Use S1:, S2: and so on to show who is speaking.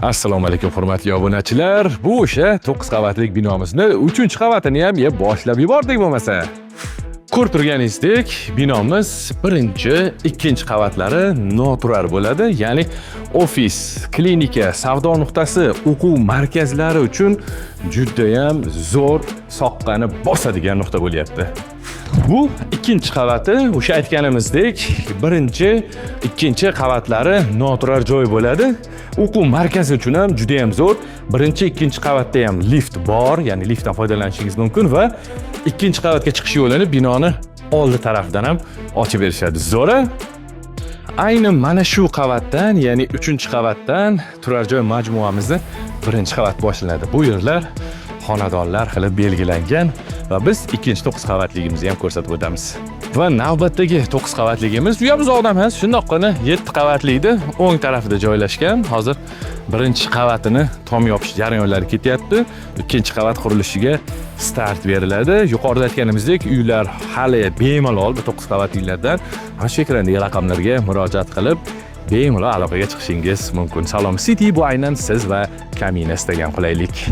S1: Assalomu alaykum, hurmatli obunachilar. Bu o'sha 9 qavatlik binomizni 3-qavatini ham yeb boshlab yubordik bo'lmasa. Ko'rib turganingizdek, binomiz birinchi, ikkinchi qavatlari noturar bo'ladi, ya'ni ofis, klinika, savdo nuqtasi, o'quv markazlari uchun judayam zo'r, soqqani bosadigan nuqta bo'lyapti. Bu ikkinchi qavati, o'sha aytganimizdek, birinchi, ikkinchi qavatlari noturar joy bo'ladi. O'quv markazi uchun ham juda ham zo'r. Birinchi, ikkinchi qavatda ham lift bor, ya'ni liftdan foydalanishingiz mumkin va ikkinchi qavatga chiqish yo'lini binoni oldi tarafidan ham ochib berishadi. Zo'ra. Ayni mana shu qavatdan, ya'ni uchinchi qavatdan turar joy majmuamizni birinchi qavat boshlanadi. Bu yerlar xonadonlar qilib belgilangan va biz ikkinchi 9 qavatligimizni ham ko'rsatib o'tamiz. Va navbatdagi 9 qavatligimiz, u ham uzoqda emas, shundoqqina 7 qavatlikni o'ng tarafida joylashgan. Hozir birinchi qavatini tom yopish jarayonlari ketyapti. Ikkinchi qavat qurilishiga start beriladi. Yuqorida aytganimizdek, uylar hali bemalol bu 9 qavatlilardan mana shu ekrandagi raqamlarga murojaat qilib, bemalol aloqaga chiqishingiz mumkin. Salom City bu aynan siz va Kamina istagan qulaylik.